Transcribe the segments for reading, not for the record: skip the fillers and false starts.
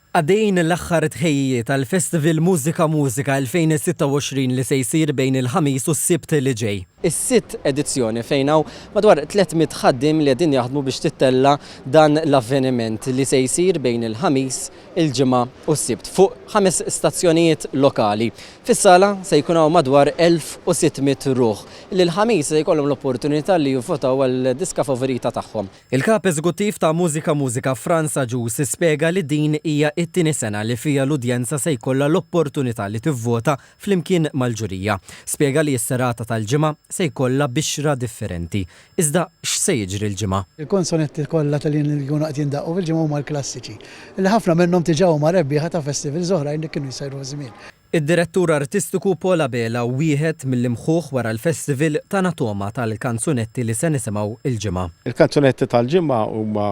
Għaddejjin l-aħħar tħejjijiet għall-Festival Mużika Mużika 2026 li se jsir bejn il-Ħamis u s-Sibt li ġej. Is-sitt edizzjoni fejn hawn madwar 300 ħaddiem li qegħdin jaħdmu biex tittella' dan l-avveniment li se jsir bejn il-Ħamis, il-Ġimgħa u s-Sibt fuq ħames stazzjonijiet lokali. Fis-sala se jkun hawn madwar 1,600 ruħ li l-Ħamis se jkollhom l-opportunità li jivvotaw għall-diska favorita tagħhom. Il-Kap Eżekuttiv ta' Mużika Mużika Frans Agius spjega li din hija t-tieni sena li fiha l-udjenza se jkollha l-opportunità li tivvota flimkien mal-ġurija. Spjega li s-serata tal-Ġimgħa se jkollha bixra differenti. Iżda x'se jiġri l-Ġimgħa? Il-konsonetti kollha ta' li jkunu qed jindaqqu fil-ġimgħa huma l-klassiċi, li ħafna minnhom diġà huma rebbieħa ta' festivals oħrajn li kienu jsiru żmien. Id-direttur artistiku Paul Abela wieħed mill-imħuħ wara l-festival tana togħma tal-kanzunetti li se nisimgħu l-Ġimgħa. Il-kanzunetti tal-Ġimgħa huma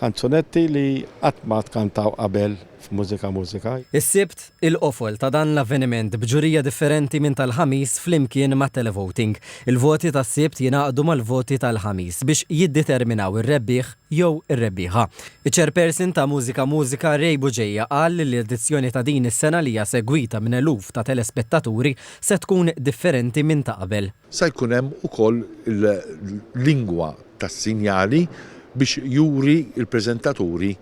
kanzunetti li qatt ma tkantaw qabel f'Mużika Mużika. Is-Sibt, il-qofol ta' dan l-avveniment b'ġurija differenti minn tal-Ħamis flimkien ma' televoting. Il-voti tas-Sibt jingħaqdu mal-voti tal-Ħamis biex jiddeterminaw ir-rebbieħ jew ir-rebbieħa. Iċ-Chairperson ta' Mużika Mużika Ray Bugeja qal li l-edizzjoni ta' din is-sena li hija segwita minn eluf ta' telespettaturi se tkun differenti minn ta' qabel. Se jkun hemm ukoll il-lingwa tas-sinjali biex juri l-preżentaturi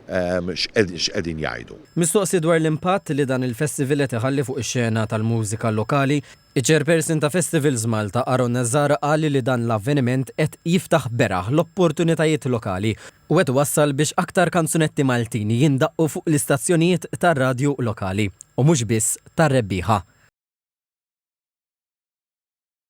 x'qegħdin jgħidu. Mistoqsi dwar l-impatt li dan il-festival qed iħalli fuq ix-xena tal-mużika lokali, Iċ-Chairperson ta' Festivals Malta Aaron Nazzar qal li dan l-avveniment qed jiftaħ beraħ l-opportunitajiet lokali u qed iwassal biex aktar kanzunetti Maltin jindaqqu fuq l-istazzjonijiet tar-radju lokali u mhux biss tar-rebbieħa.